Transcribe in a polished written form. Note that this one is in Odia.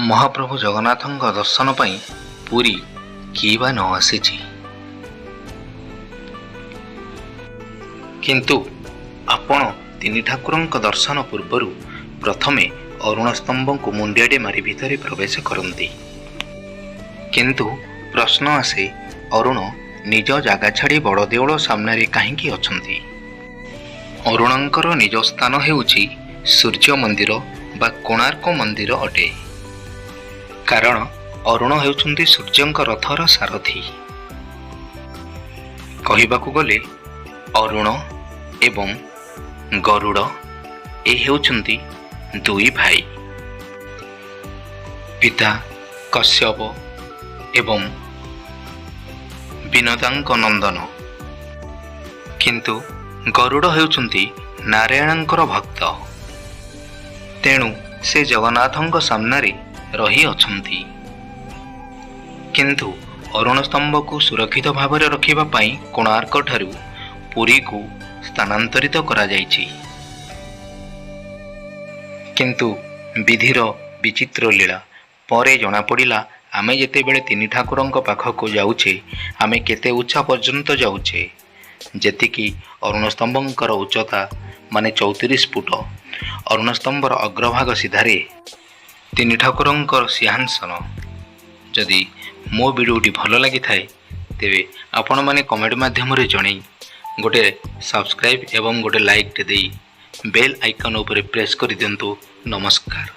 ମହାପ୍ରଭୁ ଜଗନ୍ନାଥଙ୍କ ଦର୍ଶନ ପାଇଁ ପୁରୀ କିଏ ବା ନ ଆସିଛି? କିନ୍ତୁ ଆପଣ ତିନି ଠାକୁରଙ୍କ ଦର୍ଶନ ପୂର୍ବରୁ ପ୍ରଥମେ ଅରୁଣ ସ୍ତମ୍ଭଙ୍କୁ ମୁଣ୍ଡିଆଟେ ମାରି ଭିତରେ ପ୍ରବେଶ କରନ୍ତି। କିନ୍ତୁ ପ୍ରଶ୍ନ ଆସେ, ଅରୁଣ ନିଜ ଜାଗା ଛାଡ଼ି ବଡ଼ ଦେଉଳ ସାମ୍ନାରେ କାହିଁକି ଅଛନ୍ତି? ଅରୁଣଙ୍କର ନିଜ ସ୍ଥାନ ହେଉଛି ସୂର୍ଯ୍ୟ ମନ୍ଦିର ବା କୋଣାର୍କ ମନ୍ଦିର ଅଟେ, କାରଣ ଅରୁଣ ହେଉଛନ୍ତି ସୂର୍ଯ୍ୟଙ୍କ ରଥର ସାରଥୀ। କହିବାକୁ ଗଲେ ଅରୁଣ ଏବଂ ଗରୁଡ଼ ଏ ହେଉଛନ୍ତି ଦୁଇ ଭାଇ, ପିତା କଶ୍ୟପ ଏବଂ ବିନତାଙ୍କ ନନ୍ଦନ। କିନ୍ତୁ ଗରୁଡ଼ ହେଉଛନ୍ତି ନାରାୟଣଙ୍କର ଭକ୍ତ, ତେଣୁ ସେ ଜଗନ୍ନାଥଙ୍କ ସାମ୍ନାରେ ରହିଅଛନ୍ତି। କିନ୍ତୁ ଅରୁଣ ସ୍ତମ୍ଭକୁ ସୁରକ୍ଷିତ ଭାବରେ ରଖିବା ପାଇଁ କୋଣାର୍କଠାରୁ ପୁରୀକୁ ସ୍ଥାନାନ୍ତରିତ କରାଯାଇଛି। କିନ୍ତୁ ବିଧିର ବିଚିତ୍ର ଲୀଳା, ପରେ ଜଣାପଡ଼ିଲା ଆମେ ଯେତେବେଳେ ତିନି ଠାକୁରଙ୍କ ପାଖକୁ ଯାଉଛେ, ଆମେ କେତେ ଉଚ୍ଚା ପର୍ଯ୍ୟନ୍ତ ଯାଉଛେ? ଯେତିକି ଅରୁଣ ସ୍ତମ୍ଭଙ୍କର ଉଚ୍ଚତା, ମାନେ 34 ଫୁଟ। ଅରୁଣ ସ୍ତମ୍ଭର ଅଗ୍ରଭାଗ ସିଧାରେ ତିନି ଠାକୁରଙ୍କର ସିଂହାସନ। ଯଦି ମୋ ଭିଡ଼ିଓଟି ଭଲ ଲାଗିଥାଏ, ତେବେ ଆପଣମାନେ କମେଣ୍ଟ ମାଧ୍ୟମରେ ଜଣେଇ ଗୋଟେ ସବସ୍କ୍ରାଇବ୍ ଏବଂ ଗୋଟେ ଲାଇକ୍ଟେ ଦେଇ ବେଲ୍ ଆଇକନ୍ ଉପରେ ପ୍ରେସ୍ କରିଦିଅନ୍ତୁ। ନମସ୍କାର।